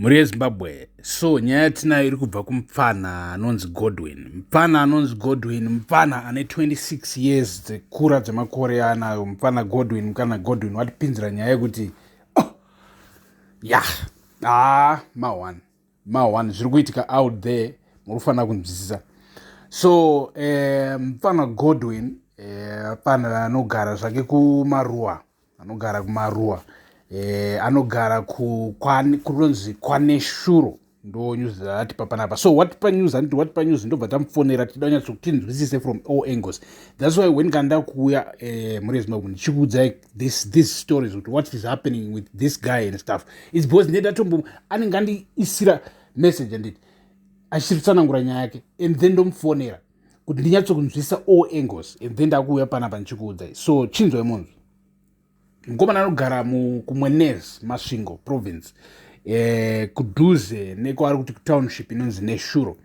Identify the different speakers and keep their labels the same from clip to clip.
Speaker 1: Mhuri yeZimbabwe, so nyaya yatinayo iri kubva kumupfanha anonzi Godwin. Mupfanha anonzi Godwin, mupfanha ane 26 years dzekura dzemakore anayo. Mupfanha Godwin, mukana Godwin watipinzira nyaya yekuti oh, ya ah, ma1 ma1 zviri kuitika out there, muri kufanira kunzwisisa. So mupfanha Godwin, mupfanha anogara zvake kumaruwa, anogara kumaruwa, anogara kunonzi kwaNeshuro. Ndo news dzatipa panapa. So watipa news, handiti? Watipa news, ndobva tamufonera tichida kunyatso tinzwisise from all angles. That's why when kanda kuuya, mhuri yeZimbabwe, ndichikuudzai this stories kuti what is happening with this guy and stuff, it's because ndedatombo anenge andiisira message, handiti, achiritsanangura nyaya yake, and then ndomufonera kuti ndinyatsokunzwisa all angles, and then ndakuuya panapa ndichikuudzai. So chinzwai munzwi. Mukomana anogara kuMwenezi, Masvingo Province, kudhuze nekwaari kuti kutownship inonzi Neshuro.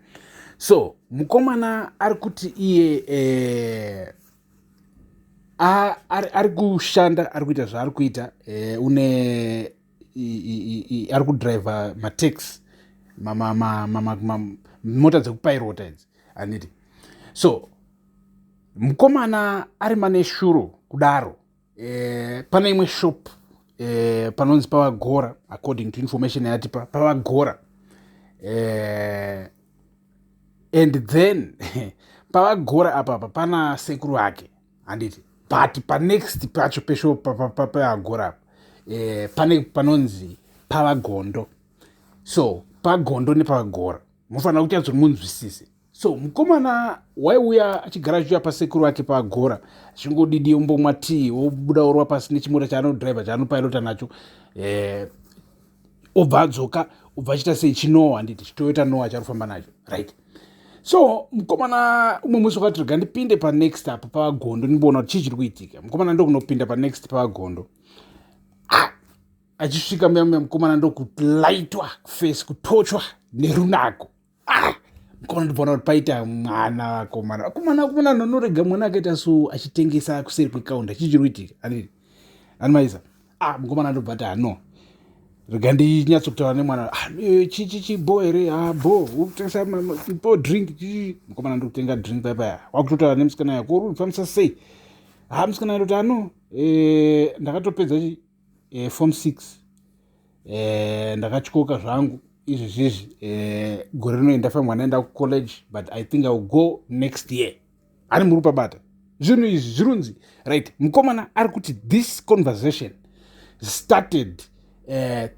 Speaker 1: So mukomana ari kuti iye ari kushanda, ari kuita zvaari kuita, une ari kudhiraivha mataxi, mota dzekupairota idzi, handiti? So mukomana ari maNeshuro kudaro, pane imwe shop panonzi paVagora, according to information yatipa paVagora. And then paVagora apapa pana sekuru vake, handiti? But panext pacho peshop paVagora apa, pane panonzi paVagondo. So paGondo nepaVagora munofanira kuti adzo munzwisise. So mukomana waiuya achigara achiuya pasekuru vake paGora, achingodidi ombomwa tii, obuda, orwa pasi nechimota chaanodhiraivha, chaanopairota nacho, obva adzoka, obva achiita sei, chinoa, handiti, chiToyota Noah charifamba nacho, right? So mukomana umwe musi wakati, "Rega ndipinde panext apo paVagondo, ndimboona kuti chii chiri kuitika." Mukomana ndokunopinda panext paVagondo. Ah, achisvika muya muya, mukomana ndokulaitwa face, kutochwa nerunako. Ah, mukomana ndobvaona kuti paita mwana. Vakomana, vakomana, vakomana, nonorega mwana akaita so achitengesa kuseri kwekaunda, chii chiri kuitika, handiti? Animaisa. Ah, mukomana ndobva ati, "Hano, rega ndinyatsokutaura nemwana." "Ah, chichi bo here?" "Ah, bo ukutengesa bo drink chichi." Mukomana ndokutenga drink paipaya, wakutotaura nemusikana yako, "Uri kufambisa sei?" "Ha," musikana ndoti, "ano ndakatopedza form 6, ndakatyoka zvangu izvi gore rino ndafanirwa ndaenda kucollege, but I think I will go next year." Ari muri pabata zvinhu izvi zvirunzi, right? Mukomana ari kuti this conversation started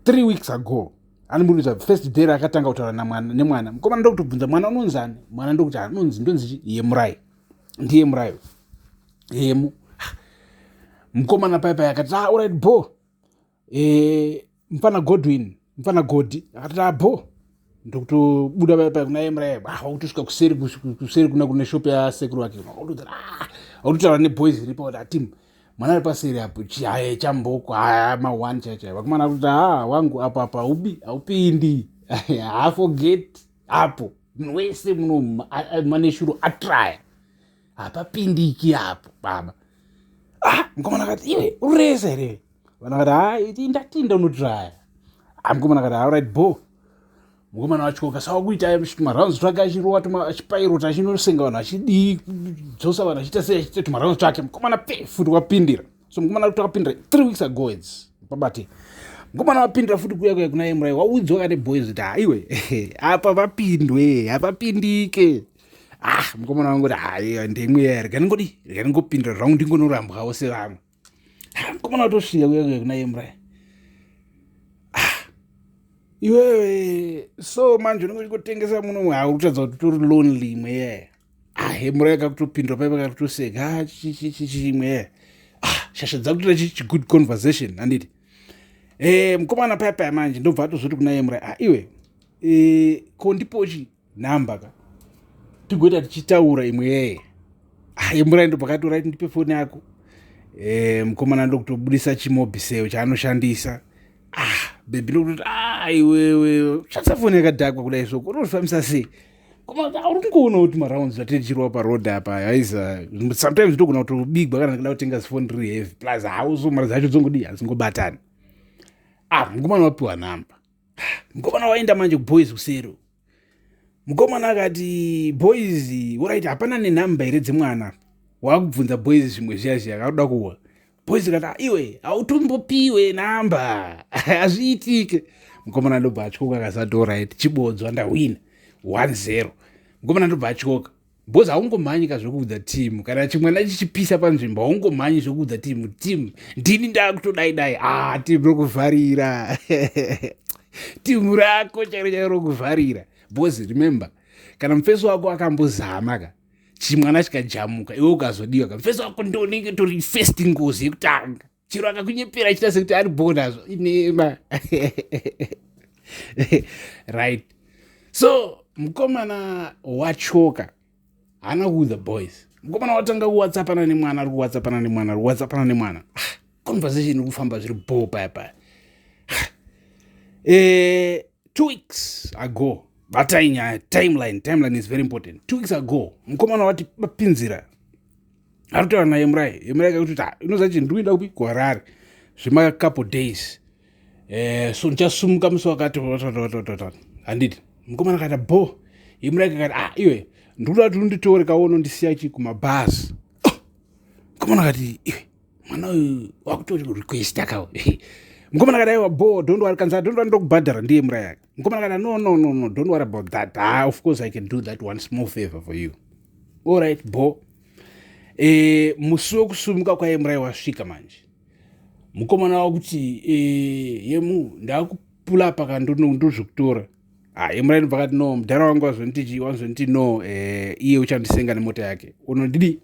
Speaker 1: 3 weeks ago. Anomuridza first day raakatanga kutaura nemwana. Mukomana ndokutobvunza mwana, "Unonzani?" Mwana ndokuti, "Anonzi, ndonzi Yemurai." Ndiye Murai, Yemu. Mukomana paipai akati, "Ah, alright, bo." Mufana Godwin, mufana Godi akati, "Ah, bo." Ndokutobuda paipai kuna Yemurai. Ah, wakutosvika kuseri, kuseri kuna kune shop yasekuru vake, wakutotaura neboys iripo kuti atimu mwana ari paseri apo, chihaye chamboko haya ma1 chaichai. Vakomana kuti, "Ha, wangu, apo apa haubi, haupindi, haforget apo. Munhu wese muno maNeshuro atraya, hapapindiki apo, baba." Ah, mukomana akati, "Iwe uresa here?" Vanhu vakati, "Ha, ndatinda unotraya." Ah, mukomana akati, "Alright, bo." Mukomana watyoka saka kuita tumarounds twake, achirova, achipairota, achinosenga vanhu, achidii, kudzosa vanhu, achiita sei, achiita tumarounds twake. Mukomana pe futi wapindira. So mukomana kuti wakapindira 3 weeks ago, its pabate. Mukomana wapindira futi kuya kuya kuna Emurai, waudzwa kane boys kuti, "Haiwe, apa vapindwe, hapapindike." Ah, mukomana wangu kuti, "Hai, ndemwe ya, rega ndingodi, rega ndingopindira zvangu, ndingonorambwawo sevamwe." Ah, mukomana watosvika kuya kuya kuna Emurai. Ah, iwewe, so manje unenge uchingotengesa muno, hauri kutadza kuti utori lonely imwe yaya. Ah, Emurai kakutopindura paipa, kakutoseka. Ah, chichichichi imwe yaya. Ah, shasha dzakutoita chigood conversation, handiti? Mukomana paya manje ndobva atozoti kuna Emurai, "Ah, iwe, ko ndipochi nhamba ka, tigoita tichitaura imwe yeye." Ah, Emurai ndobva kati, "Right, ndipe foni yako." Mukomana ndokutobudisa chimobiseo chaanoshandisa. Ah, baby ndokutoti, "Ah, iwewe, shandisa foni yakadhakwa kudai, soko unozvifambisa sei?" Uri kungoona kuti marounds zvatiri tichirwa paroad apa aisa, sometimes ndogona kutobigwa kana ndikada kutenga zifoni riri heavy, plus hauso mari dzacho dzongodi, hadzingobatani. Ah, mukomana wapiwa nhamba. Mukomana waenda manje kuboys kusero. Mukomana akati, "Boys, alright, hapana nenhamba here dzemwana?" Wakubvunza boys zvimwe zviya zviya, akakuda kuwa. Boys kati, "Ah, iwe hautombopiwe namba, hazviitike." Mukomana ndobva atyoka, akazati, "Alright, chibodzwa, ndahwina 1-0." Mukomana ndobva atyoka because haungomhanyi ka zvokuudza timu. Kana chimwana chichipisa panzvimbo, haungomhanyi zvokuudza timu, "Timu, ndini ndakutodai dai." Ah, timu rokuvharira, timu rako chairo chairo rokuvharira, because remember, kana mufesi wako akambozama ka, chimwana chikajamuka, iwe ukazodiwa ka, mufesi wako ndonenge tori first ngozi yekutanga. Chiro akakunyepera achiita sekuti ari bonazvo, inema, right? So mukomana wachoka, haana kuudza boys. Mukomana watanga kuwhatsappana nemwana, ari kuwhatsappana nemwana, ari kuwhatsappana nemwana. Ah, conversation iri kufamba zviri bo paya paya. 2 weeks ago, batai nyaya, timeline, timeline is very important. 2 weeks ago mukomana wati bapinzira, ari kutaura naye murai. Yemurai kakuti, "Ah, inoziva chi, ndiri kuenda kupi? KuHarare zvemacouple days, so ndichasumuka musi wakati." Handiti mukomana akati bo. Yemurai kakati, "Ah, iwe, ndikuda kuti unditore kaono, ndisiya chi kumabhazi." Oh, mukomana akati, "Iwe, mwana uyu wakutorequesta kawo." Mukomana akati, "Aiwa, bo, don't worry." Kanzi, "Don't worry, ndokubhadhara." Ndiye murai yake. Mukomana akati, "No, no, no, no, don't worry about that. Ah, of course I can do that one small favor for you." Alright, bo. Musi wekusumuka kwayemurai wasvika manje. Mukomana wakuti, "Yemu, ndakupula paka ndozvekutora." Ah, yemurai ndobva kati, "No, mudhara wangu wazonditi, wazonditi no, iye uchandisenga nemota yake, unondidi,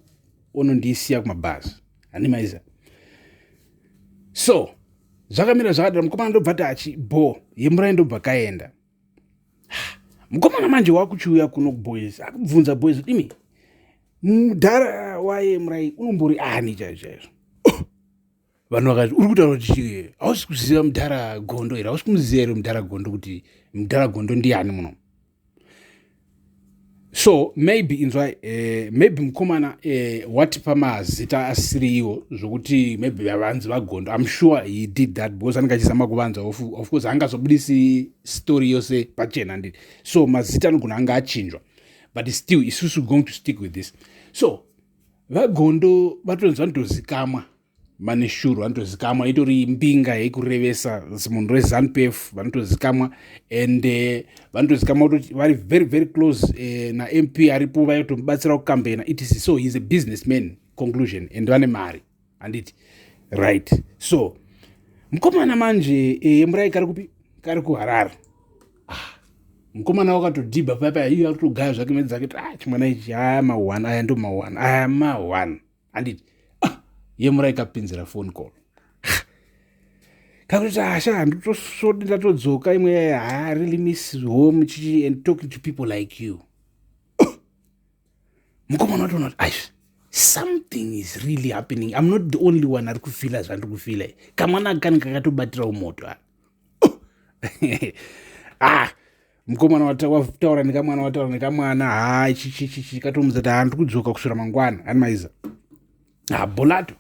Speaker 1: unondisiya kumabhazi." Handimaiza. So zvakamira zvakadaro. Mukomana ndobva ti achi bo, yemurai ndobva kaenda. Mukomana manje wakuchiuya kuno kuboys, akubvunza boys, "Imi, mudhara wayemurai unombori ani chaizvo chaizvo?" Oh! Vanhu vakati, "Uri kutaura kuti chii? Hausi kuziva mudhara Gondo here? Hausi kumuziva here mudhara Gondo, kuti mudhara Gondo ndiani muno?" So maybe inzwa, maybe mukomana watipa mazita asiri iwo, zvokuti maybe vanzi vaGondo. I'm sure he did that because anenge achizama kuvanza. Of course haangazobudisi story yose pachena, handiti? So mazita anogona anga achinjwa, but still isusu going to stick with this. So vaGondo vatonzi vanotozikamwa maneshuru, vanotozikamwa, itori mbinga yekurevesa, zimunhu reZANU PF, vanotozikamwa and vanotozikamwa kutoti vari very very close naMP aripo, vaitomubatsira kukambena, etc. So he is a businessman, conclusion, and vane mari, handiti? Right. So mukomana manje, murai kari kupi? Kari kuHarare. Ah, mukomana wakatodhibha papa, iyo akutogaya zvake medzi dzake, ah, chimwana ichi, aya ma1, aya ndo ma1, aya ma1, handiti? Ah, yemurai kapinzira phone call kakuti, "Asha, handitosvodi, ndatodzoka imwe. I really miss home chichi and talking to people like you." Mukomana watoona kuti aish, something is really happening. I'm not the only one ari kufeela zvandiri kufeela. Kamwana kani kakatobatirawo moto. Ah, mukomana wataura nekamwana, wataura nekamwana, ha, chichichichi, katomudza kuti handiri kudzoka kusvira mangwana. Hani maiza? Ha, bolato.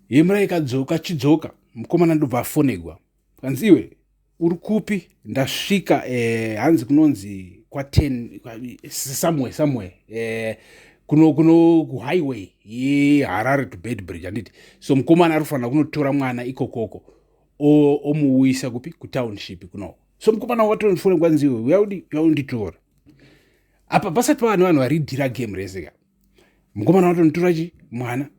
Speaker 1: Yemurai ikadzoka, chidzoka. Mukomana ndobva afonegwa, kanzi, "Iwe, uri kupi? Ndasvika." Hanzi kunonzi kwa10 somewhere somewhere, kuno kuhighway yeHarare to Beitbridge, handiti? So mukomana ari kufanira kunotora mwana ikokoko, omuuyisa kupi? Kutownship kunoko. So mukomana watofonegwa, nziwe, uyaudi, uyaunditora apa pasati pava nevanhu varidhira game rese ka. Mukomana watonotora chi mwana,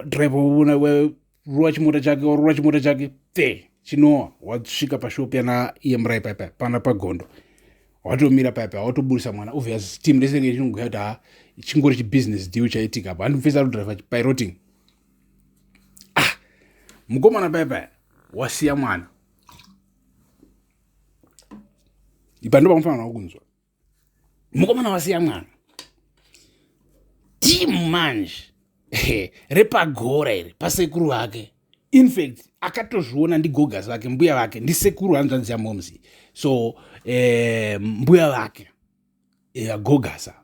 Speaker 1: driver rova chimota chake, warova chimota chake pfe chinowa, wasvika pashopu yana iyemurai paipa pana paGondo, watomira paipa, watoburisa mwana. Obvious team rese ringe chinongoya kuti ha, chingori chibusiness deal chaitika apa, handimufesa kudriva piloting. Ah, mukomana paipa wasiya mwana ipa, ndo pamufanira kunzwa. Mukomana wasiya mwana, timu manje repagora iri pasekuru vake. In fact akatozviona ndigogas vake, mbuya vake, ndisekuru hanzvanzi yamomzi. So mbuya vake, agogasa,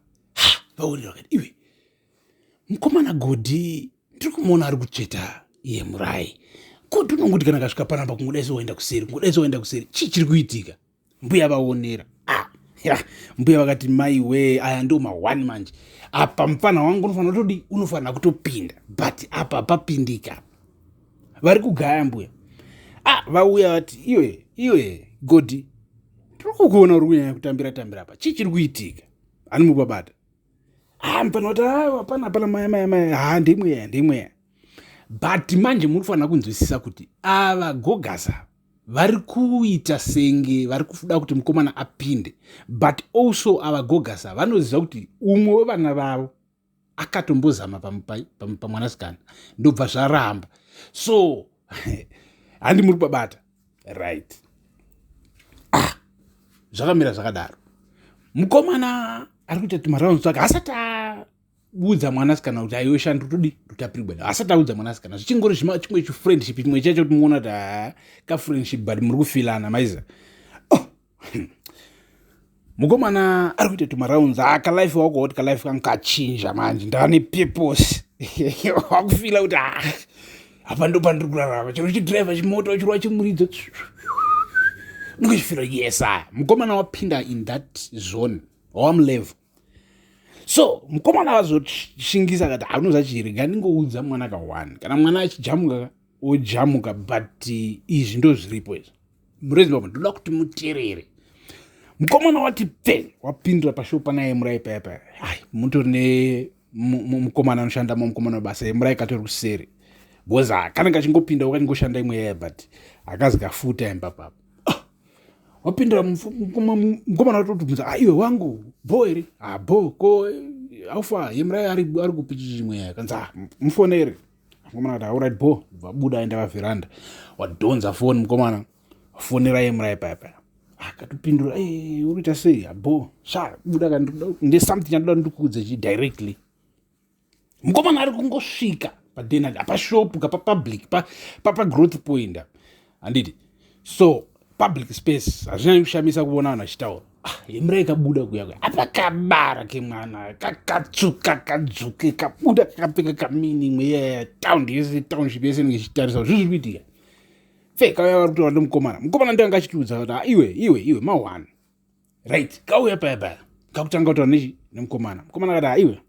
Speaker 1: vaonera vakati, "Iwe, mukomana Godhi, ndiri kumuona ari kutsveta iye murai. Kuti unongoti kana kasvika panapa kungodai sowaenda kuseri, kungodai sowaenda kuseri, chii chiri kuitika? Mbuya vaonera. Ah, ya, mbuya vakati mai we, aya ndo ma1 manje. Apa mupfana wangu unofanira kutodi, unofanira kutopinda, but apa papindika. Vari kugaya mbuya. Ah, vauya vati iwe, iwe Godi, tiri kukuona uri kunyanya kutambira tambira apa. Chii chiri kuitika? Ani mubabata. Ah, mupfana vati ah, hapana hapana maya maya maya. Ha, ndimweya, ndimweya. But manje muri kufanira kunzwisisa kuti ava gogasa vari kuita senge vari kuda kuti mukomana apinde, but also ava gogasa vanoziva kuti umwe wevana vavo akatombozama pamwanasikana ndobva zvaramba. So handi muri kubabata right? Ah, zvakamira zvakadaro. Mukomana ari kuita tumarounds twake, asati audza mwanasikana kuti aiwe shandu todi ndotapirigwa, asati audza mwanasikana, zvichingori chimwe chifriendship chimwe chacho kuti muona kuti haa, kafriendship, but muri kufilana maiza. Oh. Mukomana ari kuita tumarounds akalife wako kuti kalife kangu kachinja manje, ndane purpose, wakufila kuti ah, apa ndo pandiri kurarama. Chero chidhiraivha chimota, uchirwa chimuridzo, unenge uchifila yes. Aya mukomana wapinda in that zone, wamulevel. So mukomana azoshingisa akati haunoza chirega ndingoudza mwana ka1, kana mwana achijamuka ojamuka, but izvi ndo zviripo izvi. Murezimbabwe, ndoda kuti muterere. Mukomana wati pfe wapindura pashopu pana Yemurai paya paya. Ai, mutori nemukomana anoshandamo, mukomana webasa. Yemurai katori kuseri because kanenge achingopinda wakachingoshanda imwe yaya, but hakazi kafuta imba papo. Ah, wapindura mukomana watotibvunza, ah, iwe wangu bo here? Ah, bo ko aufa Yemurai ari kupi? Chichimwe yaya kanzi, ah, mufonere. Mukomana akati alright, bo vabuda aenda pavheranda, wadhonza foni. Mukomana fonera Yemurai paya paya, akatopindura, uri kuita sei? Abo sha buda, nde something chandoda ndikuudze chi directly. Mukomana ari kungosvika padena pashopu kapapublic pagrowth point, handiti? So public space, hazvinyanyi kushamisa kuona vanhu vachitaura. Ah, Yemurai kabuda kuya kuya apa, kabara kemwana kakatsuka kadzuke, kabuda kakapfeka kamini imwe yaya town yese, township yese inenge ichitarisa zvizvi kuitika. Pfe kauya, vari kutaura nemukomana. Mukomana ndiye anga achitiudza kuti, ah, iwe iwe iwe, ma1 right. Kauya paya paya, kakutanga kutaura nechi nemukomana. Mukomana akati, ah, iwe,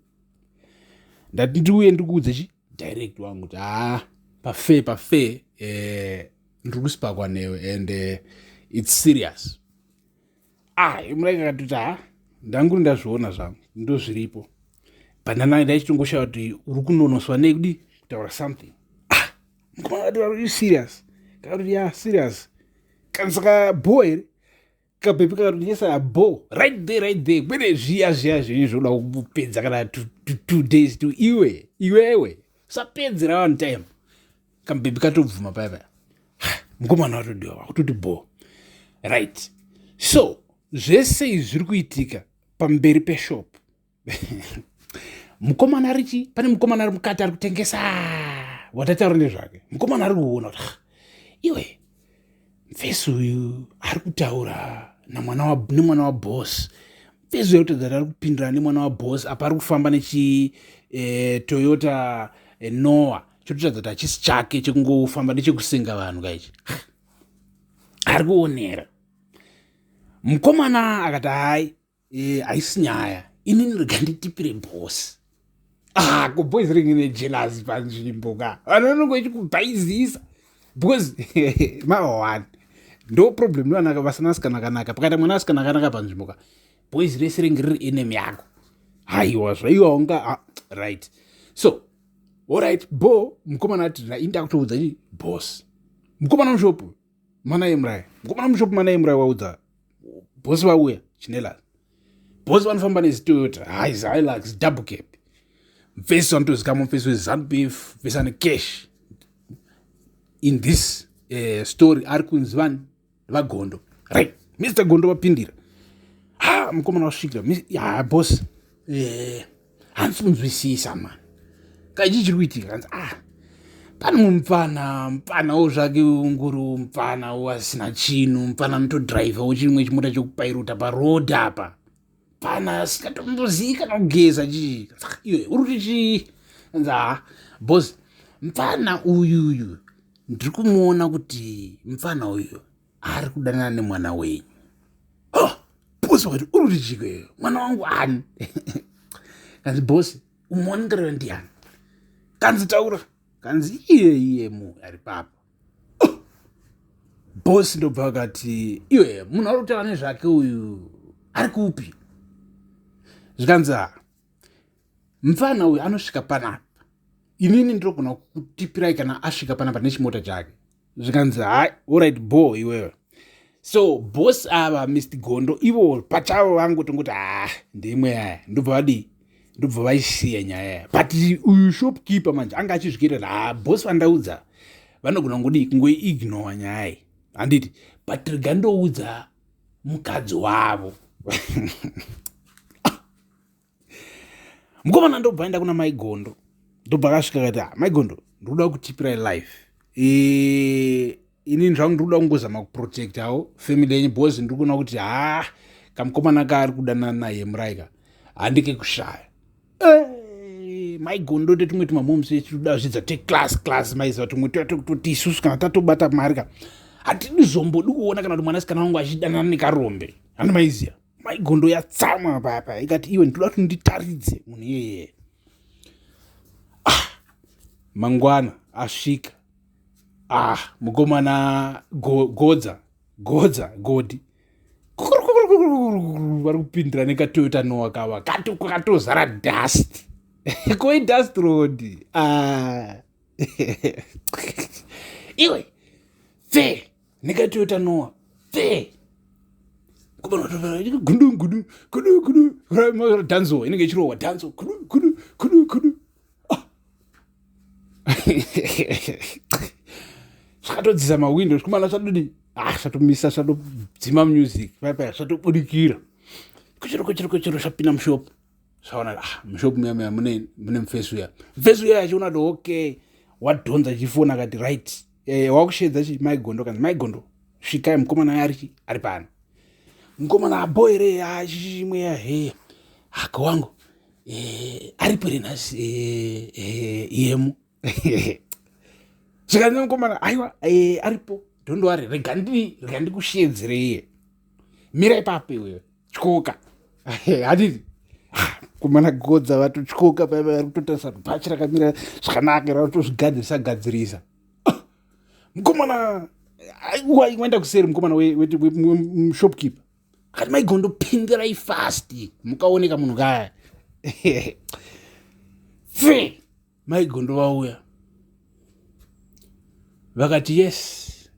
Speaker 1: ndati ndiuye ndikuudze chi direct wangu kuti haa, pafair pafair, ndiri kusipakwa newe and it's serious. Ah, Yemurai akatoti, ha, ndanguri ndazviona zvangu, ndo zviripo, but ndaichitongoshaya kuti uri kunonoswa nei kudi kutaura something. Ah, mukomana akati, are you serious? Kakati, ya, serious. Saka bo here? Kabhepi kakati, yes, abo right there, right there, kwete zviya zviya zvenyu zvoda kupedza kana 2 days to iwe iwewe usapedzera vanhu time. Kabhepi katobvuma paya paya. Mukomana watodiwa, wakutoti bo right. So zvese izvi zviri kuitika pamberi peshop. Mukomana arichi pane mukomana ari mukati ari kutengesa watataura nezvake. Mukomana ari kuona kuti iwe, mfesi uyu ari kutaura nemwana waboss, mfesi uyu ari kutaura, ari kupindurana nemwana waboss, apa ari kufamba nechi Toyota Noah, chototaridza kuti hachisi chake, chekungofamba ndechekusenga vanhu kaichi. Ari kuonera. Mukomana akati, hai, haisi nyaya, inini rega nditipire boss. Ah, ko boys ringe nejealous panzvimbo ka, vanhu vanonge vachikubhaizisa because ma1 ndo problem nevanaka vasina asikana kanaka. Pakaita mwana asikana akanaka panzvimbo ka, boys rese ringe riri enemy yako. Haiwa, zvaiwa unga, ah, right. So alright, bo mukomana ati inda kutoudza chi boss. Mukomana mushopu mana Yemurai, mukomana mushopu mana Yemurai waudza boss, vauya chinelas. Boss vanofamba nezitoyota Hilux double cab. Mfesi vanotozikamwa, mfesi weZANU PF, mfesi ane cash in this story, ari kunzi vani? VaGondo, right? Mr Gondo vapindira. Ha, mukomana wasvikira, ha, boss, handisi kunzwisisa mani, kaichi chiri kuitika. Kanzi, ah, pane mupfana, mupfanawo zvake unguri mupfana asina chinhu, mupfana anotodhiraivhawo chimwe chimota chekupairuta paroad apa, pana asingatombozii kana kugeza chii. Iwe uri kuti chii? Anzi, ha, boss, mupfana uyuyu. Ndiri kumuona kuti mupfana uyu ari kudanana nemwana wenyu. Oh, bosi wakati uri kuti chiko iwe mwana wangu ani? Kanzi bosi umuongerera ndiani? Kanzi taura. Kanzi iye iye mu ari papa. Oh, bosi ndobva akati iwe munhu ari kutaura nezvake uyu ari kupi? Zvikanzi ha mupfana uyu anosvika panapa inini ndinogona kukutipirai kana asvika panapa nechimota chake. Zvikanzi hai alright bo iwewe. So boss ava Mr Gondo ivo pachavo vangu tongoti ah ndimwe yaya ndobva vadii ndobva vaisiya nyaya yaya. But uyu shopkeeper manje anga achizvikira kuti ah boss vandaudza vanogona kungodii kungoiignore nyaya iyi handiti, but rega ndoudza mukadzi wavo. Mukomana ndobva aenda kuna Mai Gondo, ndobva akasvika akati ah Mai Gondo ndikuda kutipirai life inini zvangu ndikuda kungozama kuprotectawo family yenyu because ndiri kuona kuti ha kamukomana kaari kudanana naye muraika handike kushaya. Mai Gondo tetumwe tumamoms tikuda zvidza te class class maiziva tumwe toti isusu kana tatobata mari ka hatidi zombodi kuona kana kuti mwanasikana wangu achidanana nekarombe handi maiziva. Mai Gondo yatsamwa papa ikati iwe ndinoda kuti nditaridze munhu iyeye. Ah, mangwana asvika ah mukomana godza godza godi vari kupindira nekaToyota Noah kava katozara dust koi dust road ah. Iwe pfe nekaToyota Noah pfe gudu gudu gudu gudu dhanzo inenge ichirohwa dhanzo gudu gudu gudu gudu. Zvakatodzisa mawindo zvikumana zvadodi ah zvatomisa zvatodzima music paipai zvatobudikira kuchero kuchero kuchero zvapinda mushop zvaona ah mushop muya muya mune mune mufesi uya mufesi uya achiona kuti okay wadhonza chifoni akati right wakushedza chi Mai Gondo kanzi Mai Gondo svikai mukomana ari ari pano mukomana abo here achimwe ya he hako wangu aripo here nhasi yemu zvikanzi mukomana aiwa aripo don't worry rega ndikushedzere iye mira ipapo iwewe tyoka handiti mukomana godza vatotyoka paipa vari kutotarisa bhachi rakamira zvakanaka ravotozvigadzirisa gadzirisa. Mukomana waenda kuseri mukomana weshopkeeper akati Mai Gondo pindirai fast mukaoneka munhu kaya. Fe Mai Gondo vauya vakati yes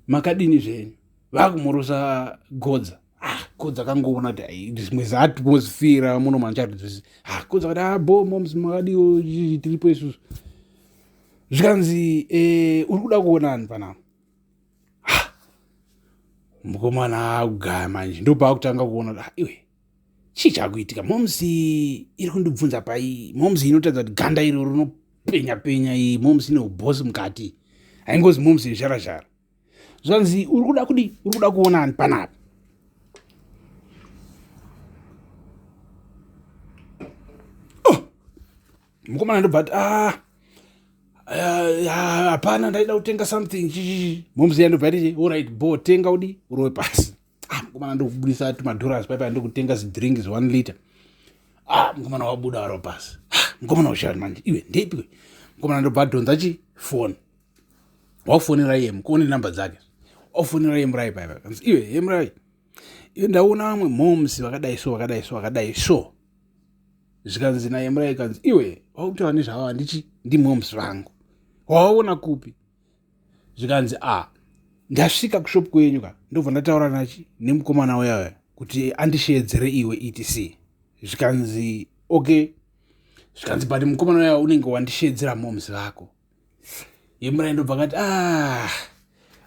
Speaker 1: makadini zvenyu vakumorosa godza. Ah godza kangoona kuti zvimwe zaatmosfera muno manchati ah godza kati ah bo moms makadiwo tiripo isusu. Zvikanzi uri kuda kuona ani panapa? Ah mukomana akugaya manje ndopaakutanga kuona kuti ah iwe chii chakuitika moms iri kundibvunza pai moms inotaridza kuti ganda iro rinopenya penya iyi moms ine ubhosi mukati haingozi moms yezhara zhara. Zvanzi uri kuda kudi uri kuda kuona ani panapa? Oh! Mukomana ndobva ati ah hapana ndaida kutenga something chichichi moms yandobva ati alright bo tenga udi urowe pasi. Ah mukomana ndokubudisa tumadhoras paipa ndokutenga zidrink zi 1 liter. Ah mukomana wabuda aro pasi. Ah mukomana ushani manje iwe ndeipi mukomana ndobva adhonza chi phone wafonera iye mukuone namba dzake wafonera iye murai paipa kanzi iwe yemurai iwe ndaona vamwe moms vakadai so vakadai so vakadai so. Zvikanzi naye murai kanzi iwe wakutaura nezvavo handichi ndimoms vangu wawaona kupi? Zvikanzi ah ndasvika kushop kwenyu ka ndobva ndataura nachi nemukomana uya uya kuti andishedzere iwe etc. Zvikanzi okay. Zvikanzi but mukomana uya unenge wandishedzera moms vako. Yemurai ndobva akati ah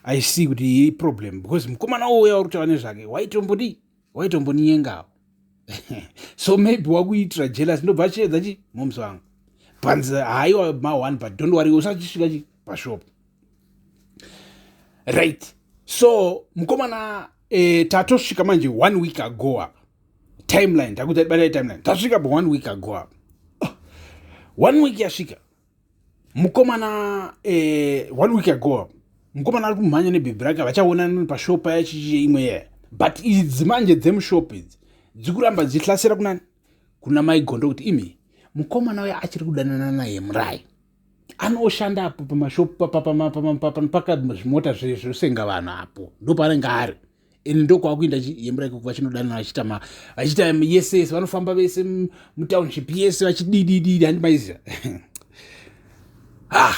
Speaker 1: I see kuti iyi problem because mukomana uya uri kutaura nezvake waitombodii waitombonyengawo. So maybe wakuitira jealous ndobva achiedza chi moms vangu panzi haiwa ma one but don't worry usachisvika chi pashop right. So mukomana tatosvika manje 1 week ago apa timeline takuti batai timeline tasvika pa 1 week ago apa 1 week yasvika. Mukomana one week ago mukomana ari kumhanya nebhebhi rake, vachaonana pashop yachichi imwe yaya, but idzi manje dzemushop idzi dzikuramba dzichihlasera kunani? Kuna Maigondo, kuti imi, mukomana uya achiri kudanana naye murai anoshanda apo pamashop panopaka zvimota zvosenga vanhu apo, ndopaanenge ari and ndokwakuenda Yemurai kuva chinodanana, vachiita vachiita yese yese, vanofamba vese mutownship yese vachididididi, handi maiziva? Ah,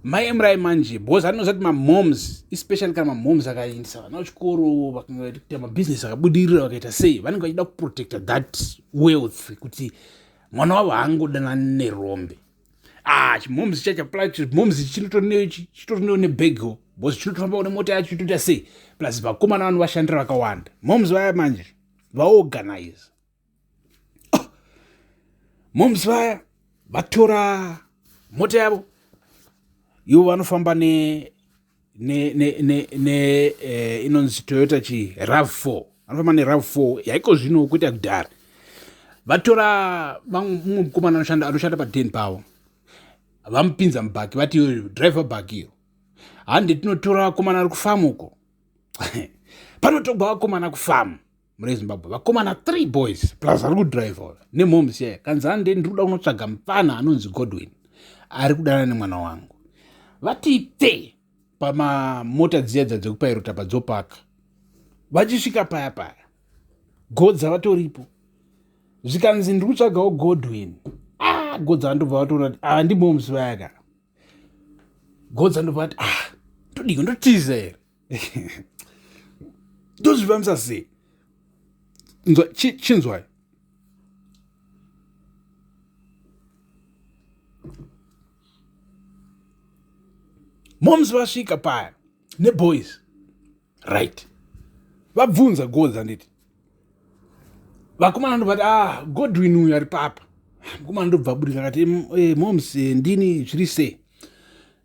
Speaker 1: mai Emurai manje, because anoziva kuti mamoms, especially kana mamoms akaendesa vana kuchikoro, vakaita mabhizinesi akabudirira, vakaita sei, vanenge vachida kuprotecta that wealth kuti mwana wavo haangodanani nerombe. Ah, chimoms chacha, chimoms chitorinewo nebhegio because chinotofambawo nemota yacho, chitoita sei, plus vakomana vanovashandira vakawanda. Moms vaya manje vaorganize. Oh, moms vaya vatora mota yavo, ivo vanofamba ne ne ne ne ne inonzi Toyota chi RAV4, vanofamba neRAV4 yaiko zvino kuita kudhara. Vatora mumwe mukomana anoshanda paden pavo, vamupinza mubhaki, vati iyo driver bhaki iyo, hande tinotora vakomana ari kufamu uko. Panotogwa vakomana kufamu mune Zimbabwe, vakomana three boys plus ari kudriver nemoms yaya. Kanzi hande, ndiri kuda kunotsvaga mufana anonzi Godwin ari kudana nemwana wangu. Vati pfe pamamota dziya dzekupairota padzopaka, vachisvika paya paya, Godza vatoripo. Zvikanzi ndiri kutsvagawo Godwin. Ah, Godza ndobva vatoona kuti ah, ndimoms vaya ka. Godza ndobva vati, ah, ndodiko, ndotiza here, ndozvifambisa sei? Chinzwai. Moms vasvika paya neboys, right? Vabvunza Godza, nditi vakomana ndobva, ah, Godwin uyu ari papa. Mukomana ndobva abudika, akati, moms, ndini, zviri sei?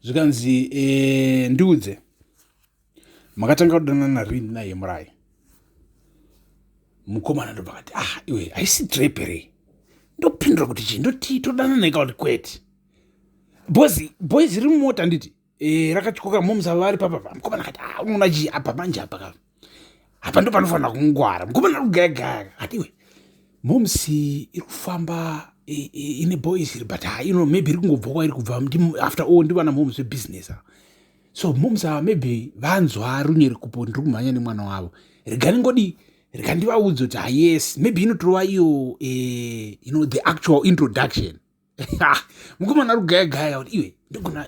Speaker 1: Zvikanzi, ndiudze, makatanga kudanana rini nayemurai? Mukomana ndobva akati, ah, iwe, haisi trap here? Ndopindura kuti chii? Ndoti todanana ika kuti kwete? Boys, boys riri mumota, nditi rakatyoka, moms ava vari papapa. Mukomana akati, ah, unoona chii apa manje? Apa ka apa ndo panofanira kungwara. Mukomana ari kugayagaya, ati, iwe, moms iri kufamba ine boys iri, but maybe iri kungobva kwairi kubva. After all ndivana moms vebusiness, so moms ava maybe vanzwa runyerekupo ndiri kumhanya nemwana wavo. Rega ndingodi, rega ndivaudze kuti hayes, maybe inotorova iyo the actual introduction. Mukomana ari kugayagaya kuti iwe,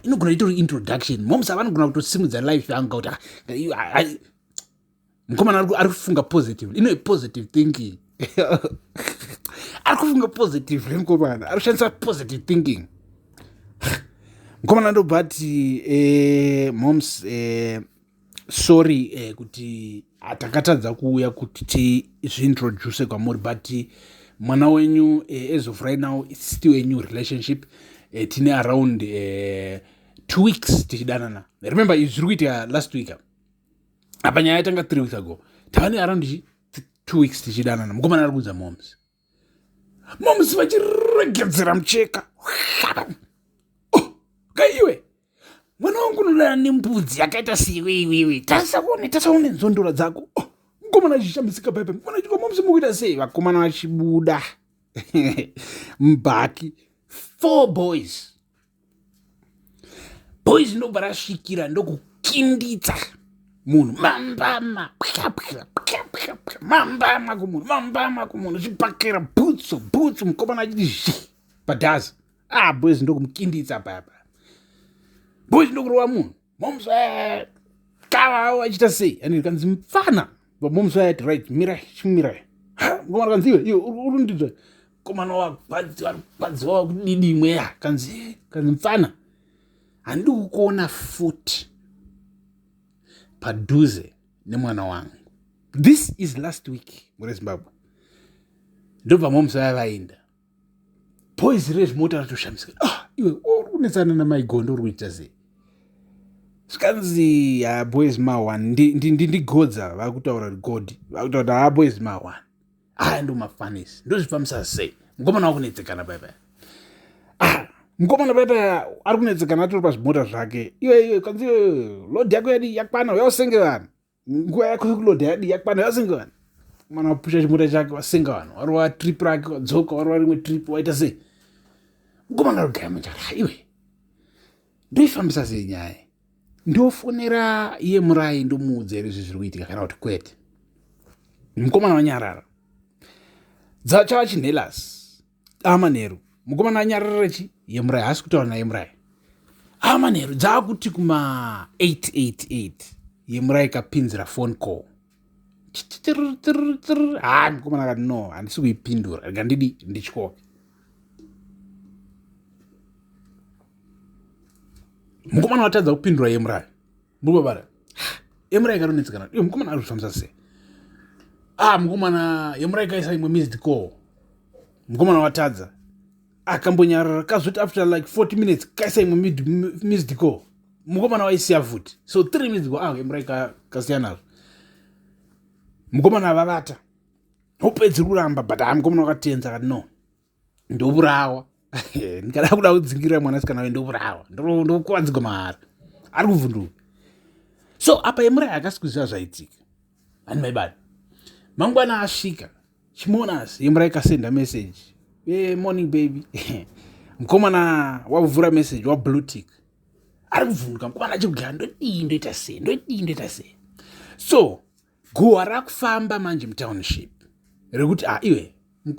Speaker 1: inogona itori introduction, moms ava vanogona kutosimudza life yangu kuti mukomana ari kufunga positive, ino positive thinking, ari kufunga positive. Mukomana ari kushandisa positive thinking. Mukomana ndobva ati, moms, sorry kuti takatadza kuuya kuti tizviintroduce kwamuri, but mwana wenyu, as of right now it's still a new relationship. Tine around 2 weeks tichidanana. Remember, izvi zviri kuitika last week apa, nyaya yatanga 3 weeks ago. Tava nearound 2 weeks tichidanana. Mukomana ari kuudza moms, moms vachiregedzera mucheka. Oh, kaiwe, mwana wangu unodana nembudzi yakaita sewe iwewe? Tasaone, tasaone nzondora dzako. Oh, mukomana achishamisika paipa, mukomana achiko, moms mukuita sei? Vakomana vachibuda mubhaki, four boys, boys ndobva rasvikira ndokukinditsa munhu mambama, pya pya pya pya pya, mambama kumunhu, mambama kumunhu, zvibhakera, bhutsu, bhutsu. Mukomana achiti zhi padhazi. Ah, boys ndokumukinditsa paya paya, boys ndokurova munhu. Moms kava achiita sei? Ani kanzi mupfana, moms vayati, right, mirai, chimirai. Mukomana kanzi, iwe, iwe uri ndizvo. Mukomana wagwadziwa, gwadziwa kudidi mweya. Kanzi mupfana, handidi kukuona futi padhuze nemwana wangu. This is last week mure Zimbabwe. Ndobva moms vaya vaenda, boys rezvimota ratoshamisika. Ah, iwe uri kunetsana namaigondo, uri kuita sei? Zvikanzi, ha, boys ma1, ndigodza vari kutaura god, vari kutaura kuti, ha, boys ma1 aya ndo mafanisi, ndozvifambisa sei? Mukomana wakunetsekana paipai. Ah, Mukomana paita ari kunetsekana atori pazvimota zvake. Iwe iwe kanzi load yako yadi yakwana uya usenge vanhu. Nguva yako yekuload yadi yakwana uya usenge vanhu. Mukomana wapusha chimota chake wasenga vanhu. Warova trip rake wadzoka warova rimwe trip waita sei. Mukomana ari kugaya manje iwe ndoifambisa sei nyaya ndofonera iye murai ndomuudza here izvi zviri kuitika kana kuti kwete. Mukomana wanyarara. Dzachava chinhelas. Amanheru mukomana anyarara chi yemurai haasi kutaura naye murai. Amanheru dzakuti kuma 888 yemurai kapinzira phone call. Ha mukomana akati no handisi kuipindura rega ndidi ndityoke. Mukomana watadza kupindura yemurai. Mubabara. Yemurai karonetsekana. Iyo mukomana ari kufambisa sei? Ah mukomana yemurai kaisa imwe missed call. Mukomana watadza. Akambonyarara kazoti after like 40 minutes kaisa imwe missed call. Mukomana waisiya futi. So 3 minutes go ah yemurai kasiya nazvo. Mukomana vavata. Hope dziri kuramba but ah mukomana wakatenza akati no. Ndovurawa. Ndikada kuda kudzingirira mwanasikana uyu ndovurawa. Ndokuvadzigwa mahara. Ari kuvhunduka. So apa yemurai akasi kuziva zvaitika. Hani maibata. Mangwana asvika. Chimonas yemurai kasenda message. Hey, morning baby. Mukomana wavhura message wa blue tick. Ari kuvhunduka mukomana achikugaya ndodii ndoita sei ndodii ndoita sei. So guhwa rakufamba manje mutownship rekuti ah iwe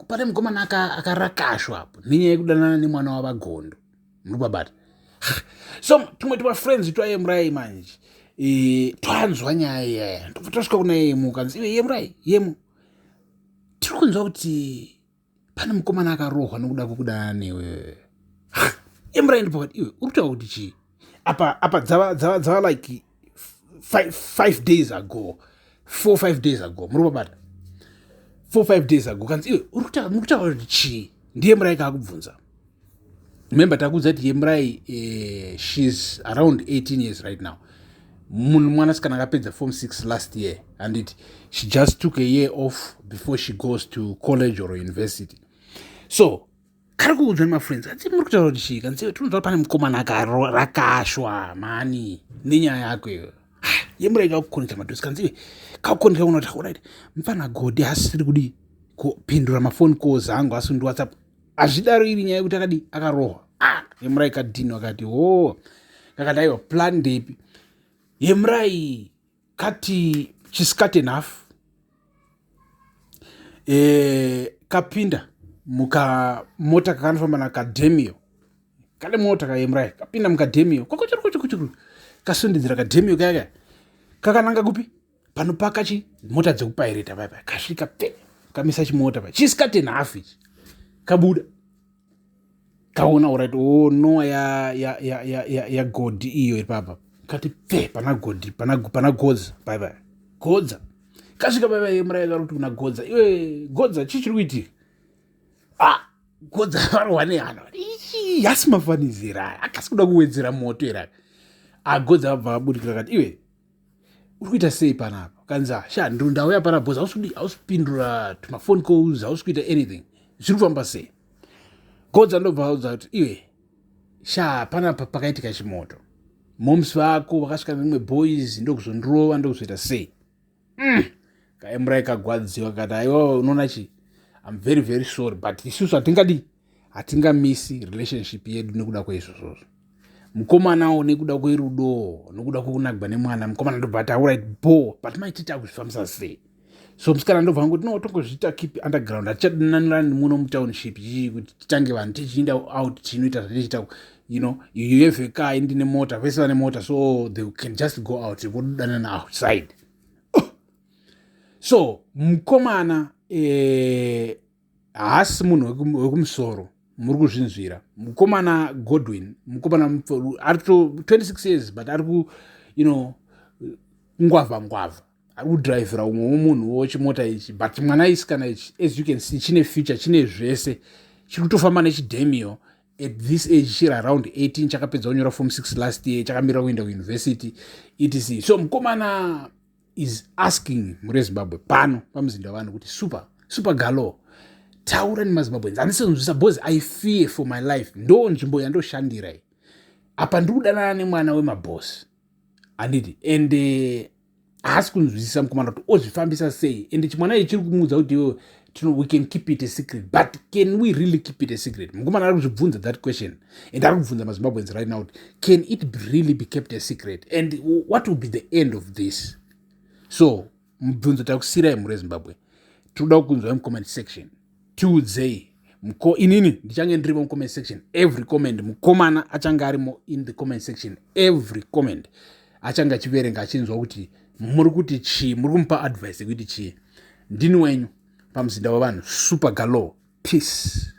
Speaker 1: pane mukomana akarakashwa apo nenyaya yekudanana nemwana wavagondo muri kubabata. So tumwe tumafriends twayemurai manje twanzwa nyaya iyaya ndobva twasvika kuna yemu kanzi iwe yemurai yemu tiri kunzwa kuti pane mukomana akarohwa nokuda kwekudanana newe. Yemurai ndipakati iwe uri kutaura kuti chii apa apa dzava like 5 days ago 4 5 days ago muri kubabata 4 5 days ago kanzi iwe uri kutaura kuti chii. Ndiye murai kaakubvunza. Remember takuudza kuti yemurai she's around 18 years right now. Munhu mwanasikana akapedza form 6 last year and she just took a year off before she goes to college or university. So kari kuudzwa nemafriends kanzi muri kutaura kuti chii kanzi tinonzwa pane mukomana akarakashwa mani nenyaya yako iyo. Yemurai kakukoneka madhosi kanzi kakukoneka unoti alright mufana godi asiri kudi kupindura mafone calls angu asi ndi WhatsApp. Hazvidaro iri nyaya yekuti akadi akarohwa. Ah yemurai kadhino akati ho kakati aiwa plan ndepi. Yemurai kati chisikati enough. Kapinda mukamota kakanofamba nakadhemio. Kane mota kayemurai kapinda mukadhemio. Kokochuru kasundidzira kadhemio kaya kaya. Kakananga kupi? Panopaka chi mota dzekupaireta paya paya. Kasvika pe kamisa chimota paya. Chisikati enough ichi. Kabuda. Kaona alright oh no ya godi iyo iri papa. Kati pe pana godi pana godza paya paya. Godza. Kasvika paya paya yemurai kari kuti kuna godza. Iwe godza chii chiri kuitika? Ah godza varwa nehana. Ichi hasi mafanizira. Akasi kuda kuwedzera moto here. Ah godza vabva vabudikira kati iwe uri kuita sei panapa? Kanzi sha ndauya panapa because hausi kupindura tumafone calls, hausi kuita anything. Zviri kufamba sei? Godza ndobva audza kuti iwe sha panapa pakaitika chimoto. Moms vako vakasvika nemwe boys ndokuzondirova ndokuzoita sei. Kaemurai kagwadziwa kati aiwa unoona chi I'm very very sorry but isusu hatingadi hatingamisi relationship yedu nekuda kweizvozvozvo. Mukomanawo nekuda kwerudo nekuda kwekunagwa nemwana mukomana ndobva ati alright bo but maitita kuzvifambisa sei. So musikana ndobva angoti no tongozviita keep underground hatichadananirani muno mutownship chichi kuti titange vanhu tichiinda out tichinoita zvatichiita you know you have a car ndine mota vese vane mota so they can just go out vodanana outside. Oh. So mukomana haasi munhu wekumusoro muri kuzvinzwira. Mukomana Godwin mukomana ari 26 years but ari ku you know ngwavha ngwavha ari kudhiraivhira umwe wemunhu wechimota ichi but mwana isikana ichi as you can see chine future chine zvese chiri kutofamba nechidhemio at this age chiri around 18 chakapedza kunyora form 6 last year chakamira kuenda kuuniversity etc. So mukomana is asking muri Zimbabwe pano pamuzinda vanhu kuti super galo Taura nemaZimbabweans. Handisonzwisa because I fear for my life. Ndo nzvimbo yandoshandira iyi. Apa ndiri kudanana nemwana wemabhosi, handiti? And haasi kunzwisisa mukomana kuti ozvifambisa sei. And chimwana ichi chiri kumuudza kuti iwe, we can keep it a secret, but can we really keep it a secret? Mukomana ari kuzvibvunza that question and ari kubvunza maZimbabweans right now kuti can it really be kept a secret and what will be the end of this? So mubvunzo takusiyirai, mhuri yeZimbabwe. Tinoda kukunzwai mucomment section. Tiudzei. Inini ndichange ndirimo mucomment section, every comment. Mukomana achange arimo in the comment section, every comment achange achiverenga, achinzwa kuti muri kuti chii, muri kumupa advice yekuti chii. Ndini wenyu pamuzinda wevanhu, Super Galo. Peace.